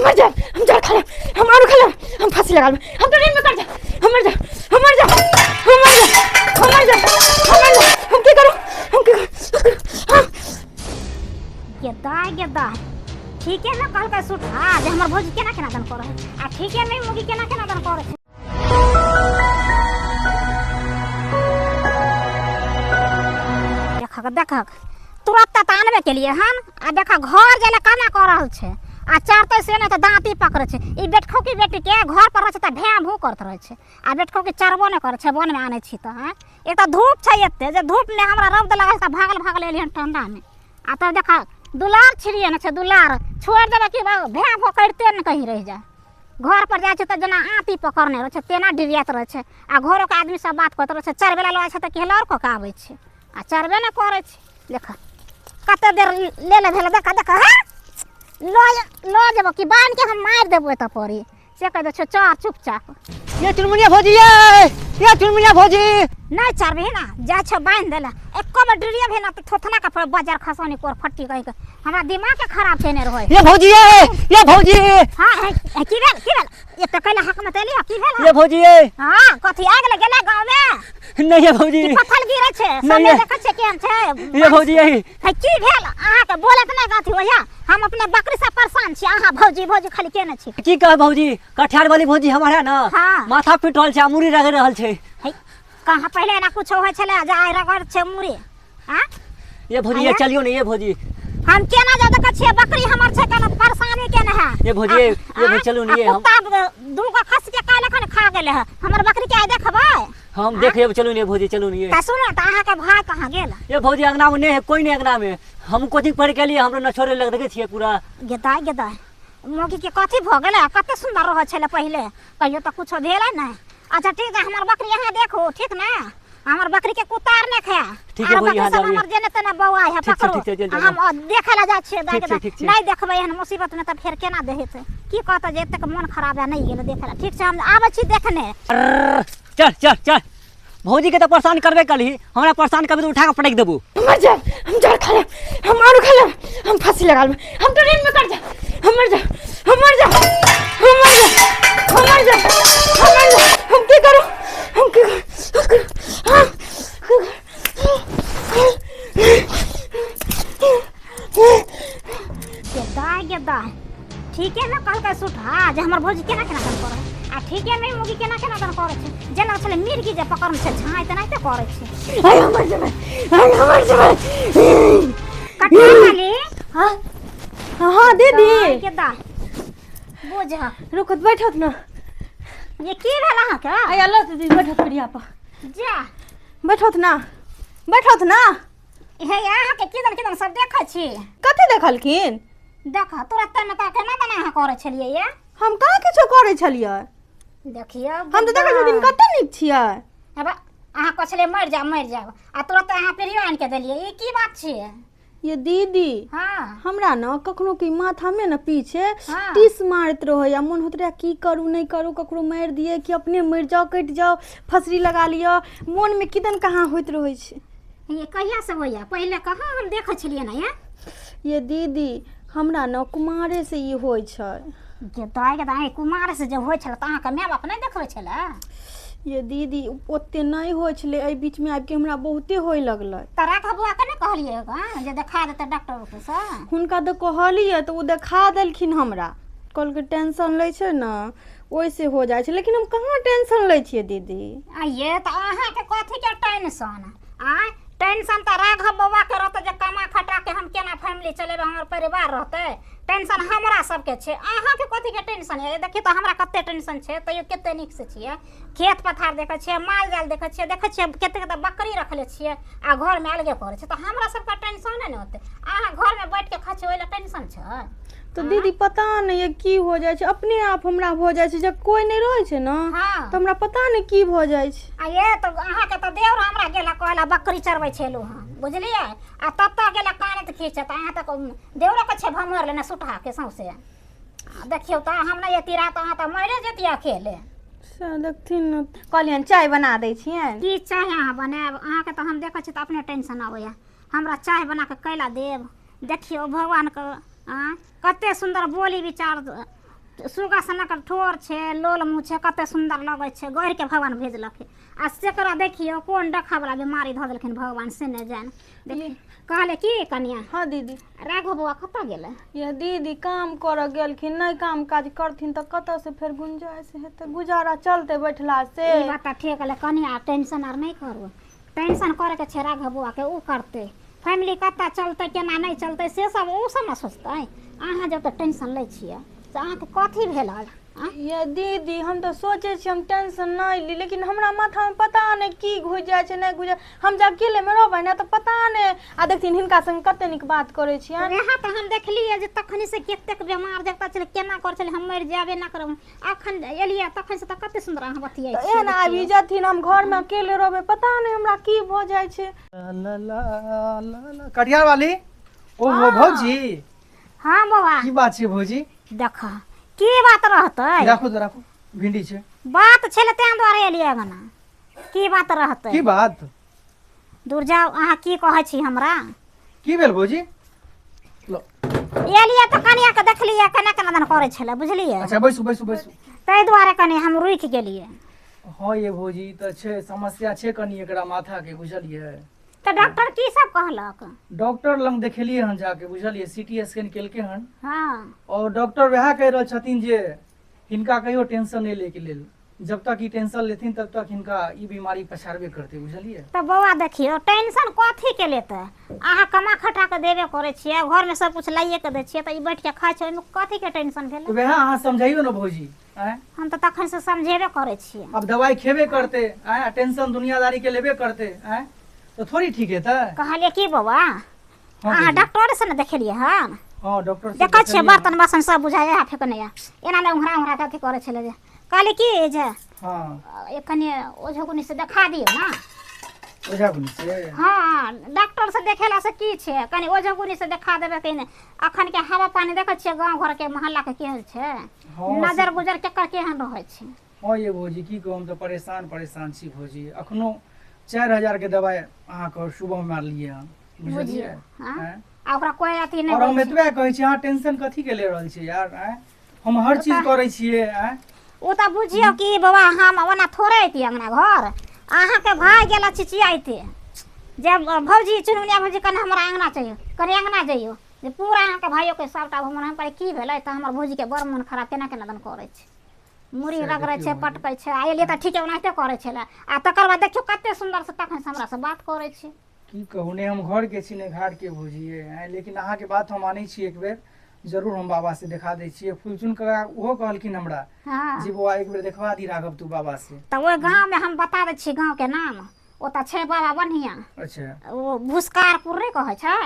हम मर जाए, हम जहर खा लेब, हम आरो खा लेब, हम फांसी लगा लेब, हम ट्रेन में कट जाए, हम मर जाए, हम मर जाए, हम मर जाए, हम मर जाए, हम मर जाए, हम की करू, हम की करू, हम गेदा गेदा ठीके ने कहलकै सुठा जे हमर भौजी केना केना दन करै आ ठीके नहि मुगी केना केना दन करै। देखक देखक तुरंत तऽ आनबे केलिए हन आ देख घर जाय केना कऽ रहल छै आ चढ़तै से नहि तऽ दाँती पकड़ै छै। ई बेटखौकी बेटीके घर पर रहै छै तऽ भैं भूँ करैत रहै छै आ बेटखौकी चढ़बो नहि करै छै। वनमे आनै छी तऽ हँ एक तऽ धूप छै एते जे धूपमे हमरा रौद लागल तऽ भागल भागल एलियै हन ठण्डामे। आ तब देख दुलार छिड़िए ने छै, दुलार छोड़ि देबै कि भैं भूँ करिते ने कहीं रहि जाय। घर पर जाइ छै तऽ जेना आँती पकड़ने रहै छै तेना डिरियाइत रहै छै आ घरोके आदमी सब बात करैत रहै छै। चरबै लए लऽ जाइ छै तऽ केहला आओर कऽ के आबै छै आ चरबे नहि करै छै। देख कते देर ले ले भेल, देख देख हँ लऽ जेबो कि बान्हि के हम मारि देबो एतऽ परी से कहि दै छै। चर चुपचाप। ये चुनमुनिया भौजी, ये चुनमुनिया भौजी नहीं चरबही ना, जाइ छै बान्हि देले एको बेर डिरिया भेल ना तऽ थोथना के बजार खसौनी कोर फट्टी कहि के हमरा दिमाग के खराब केने रहै। ये भौजी, ये भौजी। हाँ की भेल की भेल ये तो कैला हक मत एली, की भेल ये भौजी? हाँ कथी आ गेलै गेलै गाँव में? नहीं ये भौजी, की पत्थर गिरे छै सब नहीं। देखै छै केहन छै ये भौजी यही है। की भेल अहाँके बोलत नहि कथी होइया? हम अपने बकरी से परेशान छी, अहाँ भौजी भौजी खाली केने छी। की कह भौजी, कटिहार वाली भौजी हमारा ना हाँ। माथा पीट रहल छै आ मुड़ी रगड़ रहल छै। है कहाँ पहिले एना कुछो होइ छलै जे आइ रगड़ छै मुड़ी? हाँ ये भौजी ये आया? चलियो ने ये भौजी। हम केना जा देखै छियै बकरी हमर छै केना परेशानी केने है। ये भौजी, ये भौजी चलू ने ये हम कुत्ता दूगो खस के काल्हि एखन खा गेलै है हमर बकरी के, आइ देखबै हम देख लेब। चलू ने भौजी, चलू ने ये। तऽ सुनू तऽ अहाँके भाय कहाँ गेल? ये भौजी अंगना में नहीं है, कोई नहीं अंगना में। हम कोचिंग पढ़ के लिए हमरो न छोड़े लग देखे छियै पूरा। गेदाय गेदाय मौगी के कथी भऽ गेलै? कते सुन्दर रहै छलै पहिले, कहियो तऽ कुछो भेलै नहि। अच्छा ठीक छै, हमर बकरी अहाँ देखू ठीक ने, हमर बकरी के कुत्ता आर नहि खाय। ठीक है आर भौजी, बकरी अहाँ सब जाउ। हमर जेने तेने बौआ है ठीक छै, पकड़ू। ठीक छै, चलि जाउ। हम देखै लए जाइ छियै दाइ ठीक के छै, दाइ। ठीक छै। नहि देखबै एहन मुसीबत मे तऽ फेर केना देहेतै? की कहतै जे एतेक मोन खराब है नहि गेलै देखै लए। ठीक छै, हम आबै छी देखने। चल चल चल, भौजी के तऽ परेशान करबे करही, हमरा परेशान करबे तऽ उठा के पटक देबो। हम मर जाए, हम जहर खा लेब, हम आरो खा लेब, हम फांसी लगा लेब, हम ट्रेन में कट जाए, हम मर जाए, हम मर जाए, हम मर जाए, हम मर जाए, हम मर जाए, हम की करू, हम की करू, हम की करू, हाँ, गेदाय गेदाय ठीके ने कहलकै सुठा जे हमर भौजी केना केना दन करै आ ठीके नहि मुगी केना केना दन करै छै, जेना छलै मिर्गी जे पकड़ने छै झाँइ तेनाहिते करै छै। आइ हम मर जेबै, आइ हम मर जेबै। कटिहार वाली। हाँ हाँ दीदी। गेदाय बुझ रुकत बैठत ना। ये की भेल अहाँके? आइ अल्लाह दीदी बैठत प्रिया पर जा बैठत ना, बैठत ना। हे अहाँके किदन किदन सब देखै छी? कथी देखलखिन? देख तुरंत में तऽ केना दना अहाँ करै छलियै ये? हम कहाँ किछो करै छलियै? देखियौ हम तऽ देखै छथिन कते नीक छियै। हेबा अहाँ कहै छलियै मरि जायब मरि जायब आ तुरंत अहाँ पीढ़ियो आनि के देलियै, ई की बात छियै? ये दीदी। हाँ। हमरा न कखनो की माथा में न पीछे हाँ। टीस मारैत रहै आ मोन होइत रहै की करू नहि करू, ककरो मारि दियै कि अपने मरि जाउ, कटि जाउ, फसरी लगा लिअ, मोन में किदन कहाँ होइत रहै छै। ये कहिया से होइया? पहिले कहाँ हम देखै छलियै ने ये? ये दीदी हमरा न कुमारे से ई होइ छै। गेदाय गेदाय कुमार से जे होइ छलै तऽ अहाँके माय बाप नहि देखबै छलै? ये दीदी ओते नहि होइ छलै, एहि बीच में आबि के हमरा बहुते होइ लगलै। तऽ राघव बौआ के नहि कहलियै गा जे देखा देतै डॉक्टर के से? हुनका तऽ कहलियै तऽ ओ देखा देलखिन हमरा, कहलकै टेंशन लै छै ने ओहिसे हो जाइ छै, लेकिन हम कहाँ टेंशन लै छियै दीदी। आ ये तऽ अहाँके कथी के टेंशन? आँय टेंशन तऽ राघव बौआ के रहतै जे कमा खटा के हम केना फैमिली चलेबै, हमर परिवार रहतै, टेंशन हमरा सबके छै। अहाँके कथी के टेंशन है? देखियौ तऽ हमरा कते टेंशन छै तैयो कते नीक से छियै। खेत पथार देखै छियै, माल जाल देखै छियै, देखै छियै कते कते बकरी रखले छियै आ घरमे अलगे करै छै, तऽ हमरा सबके टेंशन नहि ने होतै। अहाँ घरमे बैठ के खाइ छियै ओहि लए टेंशन छै? तऽ दीदी पता नहि ये की हो जाइ छै, अपने आप हमरा भऽ जाइ छै, जब कोइ नहि रहै छै ने हाँ। तऽ हमरा पता नहि की भऽ जाइ छै। आ ये तऽ अहाँके तऽ देवर हमरा गेला कहला बकरी चरबै छलहुँ हँ बुझलियै, आ ततऽ गेला कानैत खींचत, अहाँ तऽ देवरो के छै भमहर लेने सुटहा के सौंसे। आ देखियौ तऽ हम नहि एती रात अहाँ तऽ मरे जतियै अकेले। से देखथिन ने, कहलियनि चाय बना दै छियनि। की चाय अहाँ बनायब? अहाँके तऽ हम देखै छी तऽ अपने टेंशन अबैया, हमरा चाय बना कऽ कैला देब? देखियौ भगवानके आँय कते सुन्दर बोली विचार सुगा सनक ठोर छै, लोल मुँह छै, कते सुन्दर लगै छै, गढ़ि के भगवान भेजलक। आ सेकरा देखियौ कोन डखा वाला बीमारी धऽ देलखिन भगवान से नहि जान। कहले की कनिया? हाँ दीदी। राघव बौआ कतऽ गेलै? ये दीदी काम करऽ गेलखिन, नहि काम काज करथिन तऽ कतऽ से फेर गुंजाइश हेतै, गुजारा चलतै बैठला से। ई बात ठीक कहले कनिया, टेंशन आर नहि करू। टेंशन करे के छै राघव बौआ के, उ करतै। फैमिली कतऽ चलतै केना नहि चलतै से सब उ सब ने सोचतै। अहाँ जब तक टेंशन लै छियै तऽ अहाँके कथी भेल हल? ये दीदी हम तऽ सोचै छी हम टेंशन नहि ली, लेकिन हमरा माथामे पता नहि की घुसि जाइ छै, नहि घुसि। हम जब अकेलेमे रहबै ने तऽ पता नहि। आ देखथिन हिनका संग कते नीक बात करै छियनि। वएह तऽ हम देखलियै जे तखनी से कतेक बेमार जगता छलै, केना करै छलै, हम मरि जाबे ना करब। अखन एलियै तखन से तऽ कते सुन्दर अहाँ बतियै तऽ एहन आबि जेथिन, हम घरमे अकेले रहबै, पता नहि हमरा की भऽ जाइ छै। ला ला ला ला कटिहार वाली। ओ भौजी। हाँ बौआ। की बात छै भौजी? देख की बात रहतै? राखू तो राखू, भिंडी छै। बात छलै तें दुआरे एलियै अगना। की बात रहतै? की बात? दूर जाउ, अहाँ की कहै छी हमरा? की भेल भौजी? लो एलियै तऽ कनिया के देखलियै केना केना दन करै छलै, बुझलियै? अच्छा बैसू बैसू बैसू। ताहि दुआरे कनि हम रुकि गेलियै। हाँ ये भौजी तऽ छै समस्या छै कनि एकरा माथा के, बुझलियै? तऽ डॉक्टर की सब कहलक? डॉक्टर लग देखेलियै हन जाके, बुझलियै? सीटी स्कैन केलकै हन। हाँ। और डॉक्टर वएह कहि रहल छथिन जे हिनका कहियो टेंशन नहि लैके लेल, जब तक ई टेंशन लेथिन तब तक हिनका ई बीमारी पछाड़बे करतै, बुझलियै? तऽ बौआ देखियौ टेंशन कथी के लेतै? अहाँ कमा खटा के देबे करै छियै, घरमे सब कुछ लाइए के दै छियै, तऽ ई बैठ के खाइ छै, ओहिमे कथी के टेंशन भेलै? वएह अहाँ समझाइयो ने भौजी। हम तऽ तखन से समझेबे करै छियै। अब दवाई खेबे करतै, आँय, टेंशन दुनियादारी के लेबे करतै, आँय, तऽ थोड़ी ठीक हेतै। कहलियै की बौआ, अहाँ डॉक्टर से ने देखेलियै हन? हाँ डॉक्टर से देखै छियै बर्तन बासन सब बुझाइए फेकने, एना नहि उघरा उघरा के अथी करै छलै जे। कहली की जे हाँ कनि ओझा से देखा दियौ ने। ओझा से? हाँ डॉक्टर से देखेला से की छै, कनि ओझा से देखा देबै। कनि अखन के हवा पानी देखै छियै गाँव घर के मोहल्ला के केहन छै, नजर गुजर केकर केहन रहै छै। हाँ ये भौजी की कहू, हम तऽ परेशान परेशान छी भौजी। अखनो 4000 के दवाइ अहाँके सुबह में मारलियै हन, बुझलियै? आ ओकरा कोइ अथी नहि। और हम एतबे कहै छी अहाँ टेंशन कथी के ले रहल छी यार? आँय हम हर चीज करै छियै। आँय ओ तऽ बुझियौ कि बाबा हम ओना थोड़े अयतियै अंगना घर, अहाँके भाय गेल चिचियाइते जे भौजी चुनमुनिया भौजी कनि हमरा अंगना चाहियो, कनि अंगना जइयो, जे पूरा अहाँके भाइयोके सबटा हम कहलियै की भेलै? तऽ हमर भौजीके बड़ मोन खराब केना केना दन करै छै, मुड़ी रगड़ै छै, पटकै छै। आ एलियै तऽ ठीके ओनाहिते करै छलै। आ तकर बाद देखियौ कते सुन्दर से तखन से हमरा से बात करै छै। की कहू, नहि हम घर के छी नहि घाट के भौजी, लेकिन अहाँके बात हम मानै छी। एक बेर जरूर हम बाबा से देखा दै छियै। फुलचुन काका ओहो कहलखिन हमरा जी बौआ एक बेर देखवा दी राघव तू बाबा से। तऽ ओहि गाँव में हम बता दै छी गाँव के नाम, ओतऽ छै बाबा बढ़िया। अच्छा। ओ भुसकारपुर नहि कहै छै,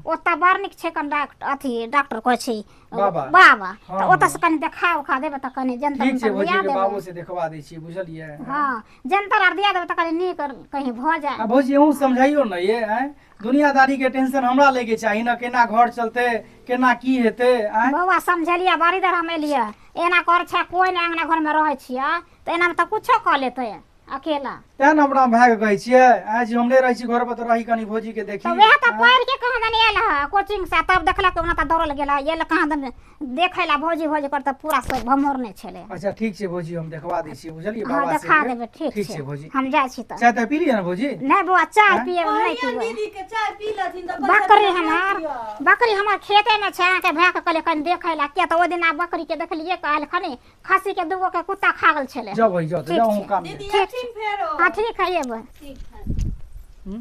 ओतऽ बड़ नीक छै कनि अथी डॉक्टर कहै छै बाबा, तऽ ओतऽ से कनि देखा उखा देबै तऽ कनि जंतर दिया देबै। बाबू से देखवा दै छियै, बुझलियै? हाँ जंतर आर दिया देबै तऽ कनि नीक कहीं भऽ जाय। आ भौजी अहूँ समझाइयो ने ये, आँय दुनियादारी के टेंशन हमरा लैके चाही ने, केना घर चलतै केना की हेतै। बौआ समझलियै, बड़ी देर हम एलियै, एना कर छै कोइ नहि अंगना घरमे रहै छियै तऽ एनामे तऽ कुछो कऽ लेतै अकेला। तें ने अपना भाय के कहै छियै आइ जे हम नहि रहै छी घर पर तऽ रही कनि भौजी के देखी। तऽ वएह तऽ पढ़ि के कहाँ दन आयल हँ कोचिंग से, तब देखलक ओना तऽ दौड़ल गेल आयल कहाँ दन देखै ला भौजी भौजी कर तऽ पूरा सब भमोरने छलै। अच्छा ठीक छै भौजी, हम देखवा दै छियै, बुझलियै? बाबा से देखा देबै। ठीक छै भौजी, हम जाइ छी। तऽ चाय तऽ पी लिअ ने भौजी? नहि बौआ चाय पिए नहि पीबै। दीदी के चाय पी लेथिन तऽ बकरी हमार, बकरी हमर खेते में छै। अहाँके भाय के कहलियै कनि देखै ला, किया तऽ ओहि दिन बकरी के देखलियै काल्हि खनी खस्सी के दूगो के कुत्ता खा गेल छलै। जाउ भाई जाउ, जाउ हम काम दीदी ठीक फेरो। हां ठीक है एबै। ठीक है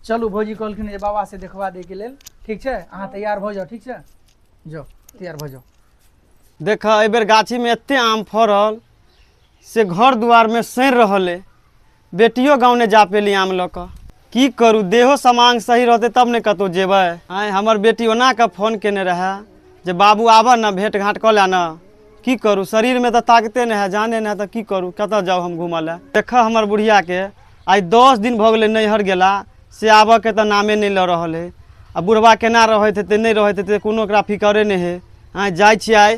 चलू भौजी कहलखिन जे बाबा से देखवा दै के लेल। ठीक छै अहाँ तैयार भऽ जाउ। ठीक छै जाउ तैयार भऽ जाउ। देख एहि बेर गाछी में एते आम फड़ल से घर दुआर में सड़ि रहल है, बेटियो गाँव ने जा पेली आम लऽ कऽ। की करू, देहो समांग सही रहतै तब ने कतहु जेबै। आँय हमर बेटी ओना कऽ फोन केने रहए जे बाबू आबऽ ने भेँट घाँट कऽ ले ने। की करू, शरीर में तऽ ताकते नहि है, जाने नहि है, तऽ की करू, कतऽ जाउ हम घूमऽ लए। देखऽ हमर बुढ़ियाके आइ 10 दिन भऽ गेलै नैहर गेला, से आबऽके तऽ नामे नहि लऽ रहल है। आ बुढ़बा केना रहैत हेतै नहि रहैत हेतै कोनो ओकरा फिकरे नहि है। आँय जाइ छियै आइ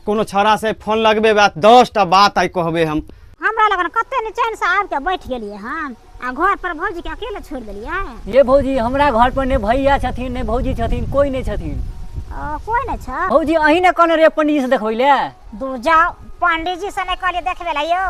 कोनो छौड़ासँ फोन लगबेबै आ 10टा बात आइ कहबै हम। हमरा लगन कते निचैन से आबि के बैठ गेलियै हन, आ घर पर भौजी के अकेले छोड़ि देलियै। ये भौजी हमरा घर पर ने भैया छथिन ने भौजी छथिन, कोई नहीं छथिन। कोइ नहि छै। भौजी अहीं ने कहने रहियै पंडीजी से देखबै ले। दूर जाओ, पंडीजी से नहि कहलियै देखबै लए यौ,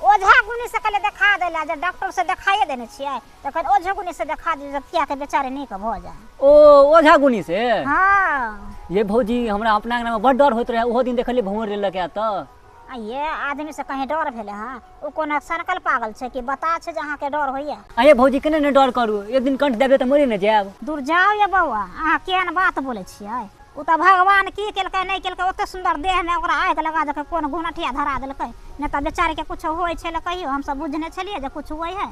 ओझा गुनी से कहलियै देखा दै लए, जे डॉक्टर से देखाइए देने छियै तखन ओझो गुनी से देखा दियौ जे कियाके बेचारे नीक भऽ जाय। ओ ओझा गुनी से? हाँ। ये भौजी हमरा अपना अंगना में बड डर होइत रहे, ओहो दिन देखलियै भौंर लेलक या तऽ। आ ये आदमी से कहीं डर भेलै हँ? ओ कोनो सनकल पागल छै कि बता छै जे अहाँके डर होइए? आ ये भौजी केना नहि डर करू, एक दिन कंठ देबै तऽ मरि ने जायब। दूर जाओ ये बौआ, अहाँ केहन बात बोलै छियै? ओ तऽ भगवान की केलकै नहि केलकै, ओते सुन्दर देहमे ओकरा आगि लगा देलकै, कोन घुनठिया धरा देलकै। नहि तऽ बेचारीके किछो होइ छै कहियो, हमसब बुझने छलियै जे किछु होइ है।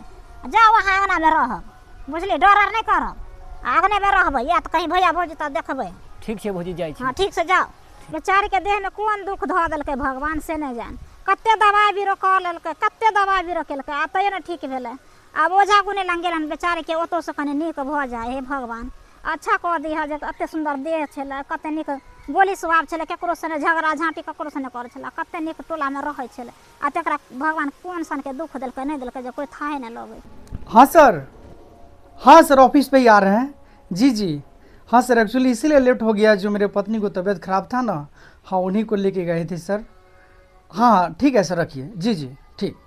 जाउ अहाँ अङ्गनामे रहब, बुझलियै? डर आर नहि करब, अङ्गनेमे रहबै, या तऽ कहीं भैया भौजी तऽ देखबै। ठीक छै भौजी, जाइ छी। हँ ठीक से जाउ। बेचारीके देहमे कोन दुःख धऽ देलकै भगवान से नहि जान। कते दबाइ बीरो कऽ लेलकै, कते दबाइ बीरो केलकै, आ तैयो नहि ठीक भेलै। आब ओझा गुने लग गेल हन, बेचारीके ओतौसँ कनि नीक भऽ जाय। हे भगवान अच्छा कऽ दिहऽ जे एते सुन्दर देह छलै, कते नीक बोली स्वभाव छलै, ककरोसँ नहि झगड़ा झाँटी ककरोसँ नहि करै छलै, कते नीक टोलामे रहै छलै, आ तकरा भगवान कोन सनके दुःख देलकै नहि देलकै जे कोइ थाहे नहि लगै। हाँ सर, हाँ सर ऑफिस पे ही आ रहे हैं। जी जी हाँ सर, एक्चुअली इसीलिए लेट हो गया जो मेरे पत्नी को तबीयत खराब था ना, हाँ उन्हीं को लेके गए थे सर। हाँ हाँ ठीक है सर, रखिए। जी जी ठीक।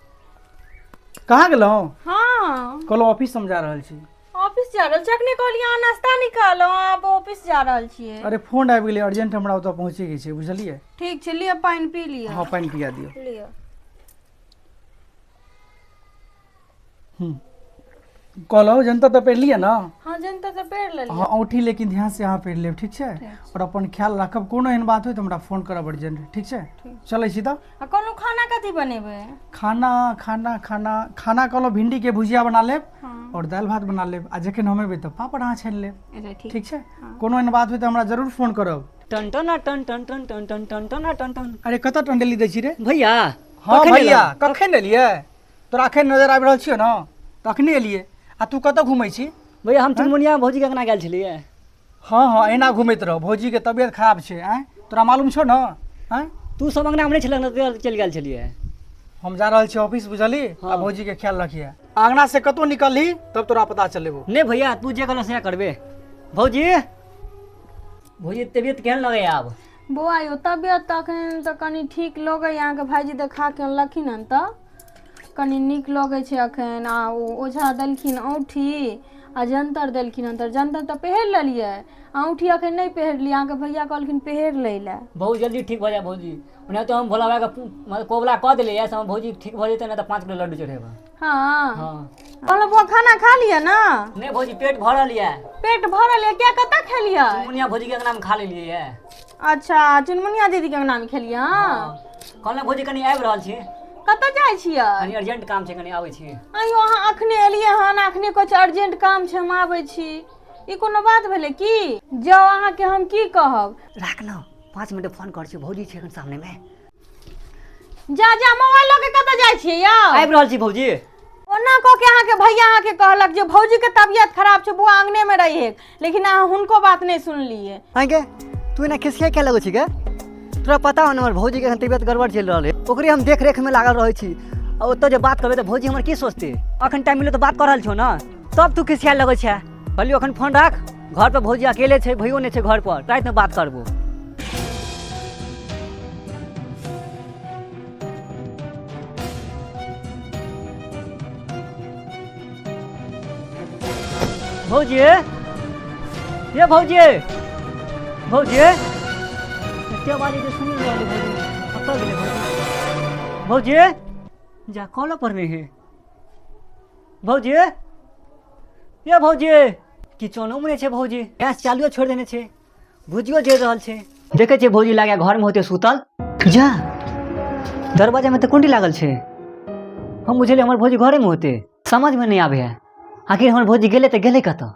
कहाँ गेलहुँ? हाँ कहलहुँ ऑफिस हम जा रहल छी। ऑफिस जा रहल छी? अखने कहलियै अहाँ नाश्ता निकालो, आब ऑफिस जा रहल छियै। अरे फोन आबि गेलै अर्जेंट, हमरा ओतऽ पहुँचैके छै, बुझलियै? ठीक छै, लिअ पानि पी लिअ। हाँ पानि पिया दियौ। लिअ। कहलहुँ जनता तऽ पहिरलियै ने? हाँ जनता तऽ पहिर लेलियै। हाँ औँठी लेकिन ध्यान से अहाँ पहिर लेब, ठीक छै? और अपन ख्याल राखब, कोनो एहन बात होइ तऽ हमरा फोन करब अर्जेंट, ठीक छै? चलै छी तऽ। आ कहलहुँ खाना कथी बनेबै? खाना खाना खाना खाना कहलहुँ भिंडी के भुजिया बना लेब और दालि भात बना लेब, आ जखन हम एबै तऽ पापड़ अहाँ छानि लेब। अच्छा ठीक, ठीक छै? कोनो एहन बात होइ तऽ हमरा जरूर फोन करब। टन टन टन टन टन टन टन टन टन टन टन। अरे कतऽ टंडेली दै छी रे? भैया। हाँ कखन भैया एलहुँ? कखन एलियै? तोरा अखन नजर आबि रहल छियौ ने तऽ अखने एलियै। आ तू कतऽ घुमै छी? भैया हम चुनमुनिया भौजी के अंगना गेल छलियै। हाँ हाँ एना घुमैत रह, भौजी के तबियत खराब छै। आँय तोरा मालूम छौ ने? आँय तू सब अंगना में नहि छलह ने, चलि गेल छलियै। हम जा रहल छी ऑफिस, बुझली? आ भौजी के ख्याल रखिए, अंगना से कतौ निकलही तब तोरा पता चलेबो। नहीं भैया तू जे कहलह सएह करबे। भौजी भौजी तबियत केहन लगैया आब? बौआ यौ तबियत तऽ अखन तऽ कनि ठीक लगैया, अहाँके भाईजी देखा के अनलखिन हन तऽ कनि नीक लगै छै अखन। आ ओ ओझा देलखिन औँठी आ जंतर देलखिन हन, तऽ जंतर तऽ पहिर लेलियै, औँठी अखन नहि पहिरलियै, अहाँके भैया कहलखिन पहिर लै लए। बहुत जल्दी ठीक भऽ जाय भौजी, ओना तऽ हम भोला बाबाके मतलब कोबला कऽ देलियै, से हम भौजी ठीक भऽ जेतै ने तऽ 5 किलो लड्डू चढ़ेबै। हाँ हाँ कहलहुँ बौआ खाना खा लिअ ने। नहि भौजी पेट भरल यऽ। पेट भरल यऽ? किया कतऽ खेलियै? चुनमुनिया भौजी के अंगना में खा लेलियै यऽ। अच्छा चुनमुनिया दीदी के अंगना में खेलियै? हाँ कहलहुँ भौजी कनि आबि रहल छी। कतऽ जाइ छियै? कनि अर्जेंट काम छै, कनि आबै छी। आइयो अहाँ अखने एलियै हन, अखने कहै छियै अर्जेंट काम छै हम आबै छी, ई कोनो बात भेलै की? जाउ अहाँके हम की कहब। राख न, 5 मिनट फोन करै छी, भौजी छै एखन सामने में। जा जा मोबाइल लऽ के कतऽ जाइ छियै यौ? आबि रहल छी भौजी। ओना कऽ के अहाँके भैया अहाँके कहलक जे भौजी के तबियत खराब छै बौआ अंगने में रहिहे, लेकिन अहाँ हुनको बात नहि सुनलियै। आगे तू एना खिसिया किया लगै छी गे? तोरा पता हो ने हमर भौजी के एखन तबियत गड़बड़ चलि रहल है, ओकरे हम देख रेख में लागल रहै छी, आ ओतऽ जे बात करबै तऽ भौजी हमर की सोचतै? अखन टाइम मिलत तऽ बात कऽ रहल छौ ने, तब तू खिसिया लगै छै। कहलियौ अखन फोन राख, घर पर भौजी अकेले छै, भैयो नहि छै घर पर, रातिमे बात करबो। भौजी ये भौजी भौजी एते आवाज जे सुनि रहल भौजी, कतऽ गेलै भौजी? भौजी जा कॉल पर नहि है। भौजी ये भौजी किचनो में नहि छै भौजी, गैस चालुए छोड़ि देने छै, भुजियो जरि रहल छै। देखै छियै भौजी लागै घरमे होतै सुतल। जा दरवाजामे तऽ कुंडी लागल छै, हम बुझलियै हमर भौजी घरेमे होतै, समझमे नहि आबै है आखिर हमर भौजी गेलै तऽ गेलै कतऽ।